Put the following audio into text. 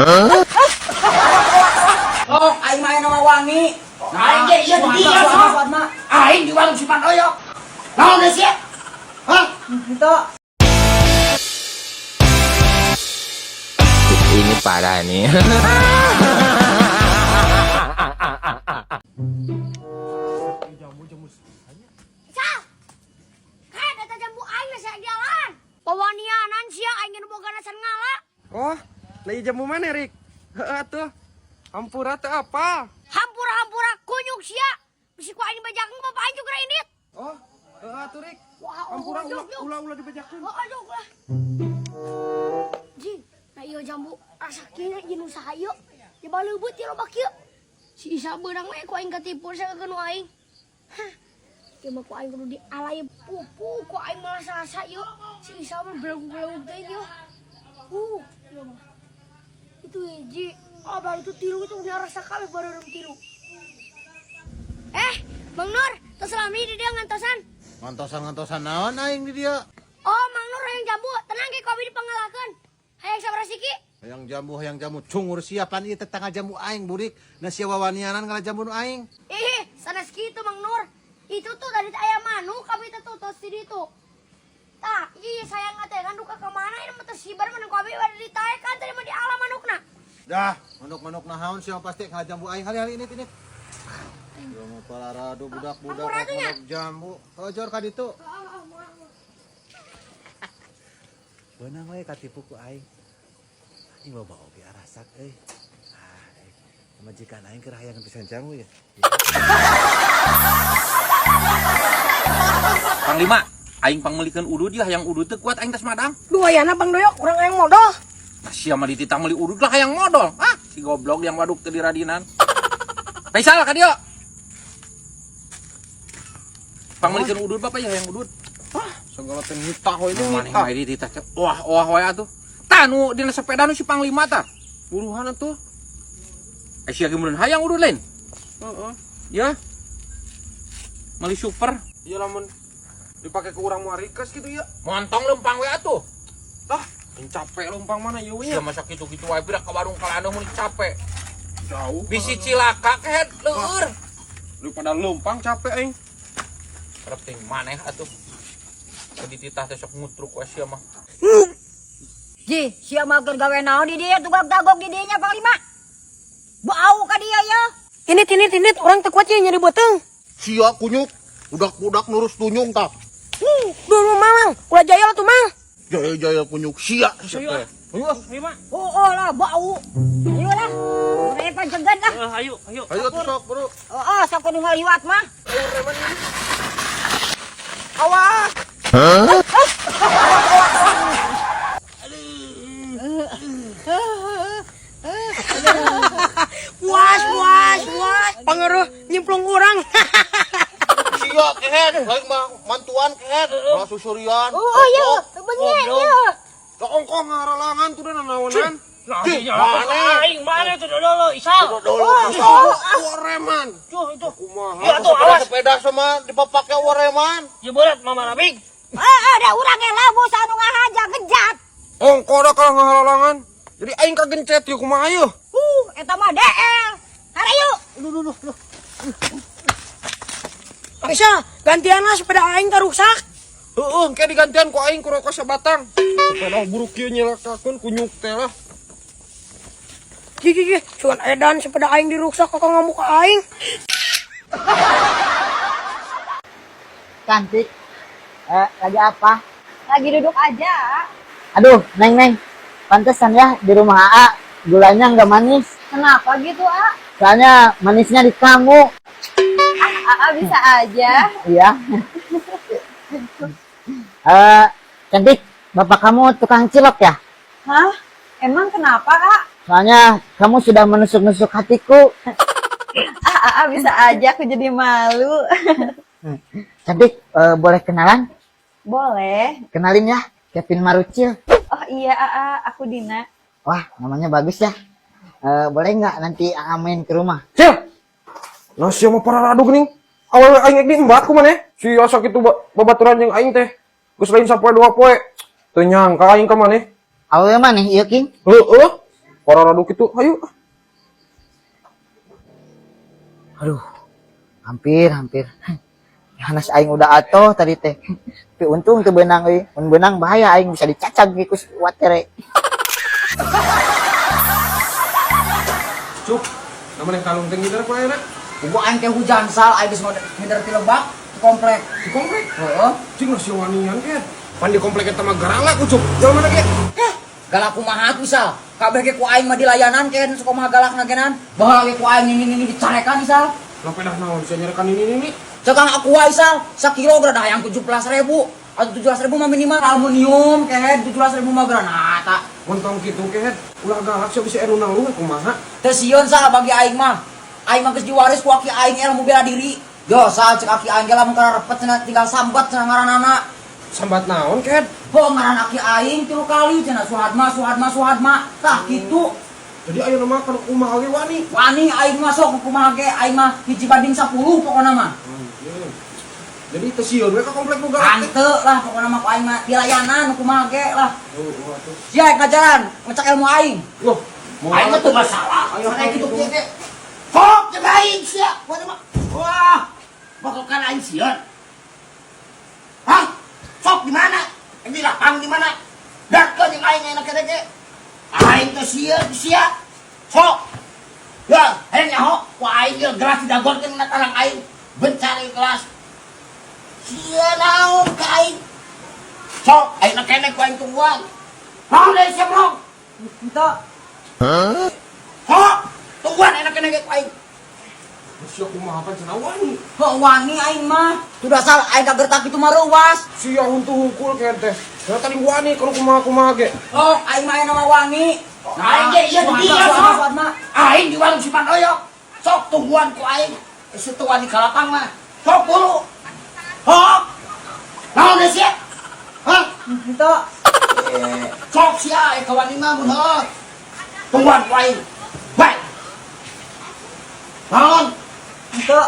Oh, aing mah aya wangi. Aing ge ieu di dieu, sok. Aing di warung si Pandoyo. Naon deui sia? Hah? Henteu. Ini parah nih. Sal! Kayak data jambu aing nasi jalan. Pawanianan sia aing nu boga nasan ngala. Oh, lagi jambu mana, Rik? Heeh atuh. Hampura teu apa? Hampura-hampura kunyuk sia. Bisi ku aing dibajakeun bapak aing juga indit. Oh, heeh atuh, Rik. Wah, Hampura oh, ulah jok, jok. Ulah ulah dibajakeun. Oh, aduh lah. Ji, nah iya jambu asa kieu jeung usaha ieu. Ya baleubet ya loba kieu. Si Isa beunang we ku aing katipu saya nu aing. Hah. Ieu mah ku aing kudu dialay pupu ku aing malah sasa ieu. Si Isa mah belaguk-belaguk teh ieu. Ieu mah. Itu hiji. Oh, baru itu tilu itu punya rasa kabeh baru tilu. Eh, Mang Nur, tos lami di dia ngantosan. Ngantosan-ngantosan naon aing di dia. Oh, Mang Nur hayang jambu, tenang ke kopi dipangalakeun. Hayang sabaraha siki? Hayang jambu cungur siapan ieu tetangga jambu aing burik. Na sia wawanianan ngala jambu nu aing. Ih, sanes kitu Mang Nur. Itu tuh tadi teh aya manuk kami teh tuh tos di ditu. Tah, iya sayang teh kan duka ka mana ini mah teu sibar mana ku abi bade ditaekan tadi mah di alam manukna. Dah, manuk-manuk nahaon sia pasti ngala jambu aing hari-hari ini ini. Yo mau pararado budak-budak Hampura tuh nya. manuk jambu. Ojor ka ditu. Beunang we katipu ku aing. Anjing loba oge arasak euy. Ah, pamajikan aing keur hayang pisan jambu ya. Panglima, aing pangmeulikeun udud ya, hayang udud teu kuat aing tas madang. Duh, ayana Bang Doyok, urang hayang modal. Nah, sia mah dititah meuli udud lah hayang modal. Ah, si goblok yang waduk teu diradinan. Faisal ka dieu. Pangmeulikeun udud bapak ya hayang udud. Ah, segala teh nitah we Nah, maneh nitah. mah dititah teh. Wah, wah we atuh. Tah nu dina sepeda nu si Panglima tah. Buruhan atuh. Eh sia ge meureun hayang udud lain. Heeh. Ya. Meuli super. Iya lamun dipake ku urang moal rikes gitu ya. Montong lempang we atuh. Lah, yang capek lempang mana ieu Sia nya? masa kitu-kitu wae pira ka warung kalandeung mun capek. Jauh. Bisi cilaka kehed leueur. Daripada lempang capek aing. Karep ting maneh atuh. Jadi titah teh sok ngutruk we sia mah. Ji, sia mah keur gawe naon di dieu tugak dagok di dieu nya Panglima. Bau ka dia ya. Ini ini ini orang teu kuat ye nyeri beuteung. Sia kunyuk, budak-budak nurus tunyung tah. Duh, Mang, ulah jaya lah tuh Mang. Jaya-jaya kunyuk sia. Ayo, ayo. Oh, oh lah bau. Ayo lah. Urang pancegan lah. Ayo, ayo. Ayo tuh sok, Bro. Oh, oh sok kudu ngaliwat mah. Awas. Puas, puas, puas. Pangeruh nyemplung urang. Sia kehed, lain mah mantuan kehed, ulah susurian. Oh, oh iya, bener iya. Da ongkoh ngaralangan tuh da nanaonan. Cih, mana? Aing mana tuh dulu Isal. Dolo Wareman. Tuh itu. Kumaha? Ya tuh awas. Sepeda sama dipapake wareman. Ya berat Mama Rabing. Eh, eh, da urang ge labu sanu ngahaja ngejat. Ongkoh da kalau ngahalalangan. Jadi aing kagencet yeuh kumaha yeuh? Eta mah DL. Harayu. Duh, duh, duh, duh. Bisa, gantian lah sepeda aing karusak. Heeh, engke digantian ku aing ku rokok sabatang. Sepeda buruk kieu nyelakakeun kunyuk teh lah. Ji, ji, ji, cuman edan sepeda aing diruksak kok ngamuk ka aing. Cantik. Lagi apa? Lagi duduk aja. Aduh, Neng Neng. Pantesan ya di rumah AA gulanya nggak manis. Kenapa gitu, A? Soalnya manisnya di kamu. Ah, AA bisa aja. Iya. Cantik, bapak kamu tukang cilok ya? Hah? Emang kenapa, A? Soalnya kamu sudah menusuk-nusuk hatiku. Ah, AA bisa aja, aku jadi malu. Cantik, boleh kenalan? Boleh. Kenalin ya, Kevin Marucil. Oh iya, AA, aku Dina. Wah, namanya bagus ya. Boleh nggak nanti AA main ke rumah? Sia. Nah, sia mah pararado geuning. Awewe aing ek diembat ku maneh. Sia sakitu babaturan jeung aing teh. Geus lain sapoe dua poe. Teu nyangka aing ka maneh. Awewe maneh ieu, King? Heeh. Pararadu kitu, hayu. Aduh, hampir hampir. Hanas aing udah atoh tadi teh. Tapi untung teu beunang euy. Mun beunang bahaya aing bisa dicacag ge ku si Watere. Cuk, namanya kalung teh ngider ku ayeuna. Pugu aing teh hujan sal, aing geus ngider ti lebak di komplek. Di komplek. Heeh. Cing lah sia wanian ke. Pan di komplek eta mah garalak ucup. Jalan mana ge? Heh, galak kumaha atuh sal. Kabeh ge ku aing mah dilayanan ken sok kumaha galakna genan. Baheula ge ku aing ini dicarekan sal. Lah pedah naon sia nyarekan ini. Cekang aku wae sal, sakilo geura dah hayang 17.000. Atuh 17.000 mah minimal aluminium kehed 17.000 mah geura nah ta. Mun tong kitu kehed, ulah galak sia bisa anu nangluh kumaha. Teu sieun sal bagi aing mah. Aing mah geus diwaris ku aki aing ilmu bela diri. Yo sal cek aki aing ge lamun kararepet cenah tinggal sambat cenah ngaranana. Sambat naon kehed? Ho ngaran aki aing 3 kali cenah Suhatma Suhatma Suhatma. Tah kitu. Jadi ayeuna mah kana kumaha ge wani. Wani aing mah sok kumaha ge aing mah 1:10 pokona mah. Jadi teu sieun we ka komplek nu galak teh. Hanteu lah pokona mah ku aing mah dilayanan kumaha ge lah. Oh, atuh. Sia ngajaran ngecek ilmu aing. Loh, mau Aing mah teu masalah. Ayo, Aing kitu gitu. kieu ge. Sok jeung aing sia, waduh mah. Wah, bakal kan aing sieun. Hah? Sok di mana? Di lapang di mana? Dakeun jeung aing enak kene ge. Aing teh sieun sia. Sok. Ya, hayang nyaho, ku aing ge gelas didagorkeun na tarang aing. Bencari kelas. Sia naon ka aing? Sok, aing kene ku aing tungguan. Naon deui sia, Bro? Henteu. Sok, tungguan enak kene ge ku aing. Sia kumaha pan cenah wani. Heuh wani aing mah. Tuh dasar aing kagertak kitu mah reuwas. Sia huntu hungkul kehed teh. Cenah tadi wani kalau kumaha-kumaha ge. Oh, aing mah aya nama wangi. Aing ge ieu di dieu, Suhatma, sok. Suhatma. Aing di warung si Pandoyo. Sok tungguan ku aing. Situ wani ka lapang mah. Sok buru. Sok. Naon deui sia? Hah? Henteu. Sok sia ka wani mah mun heuh. Tungguan ku aing. Baik. Naon? Henteu.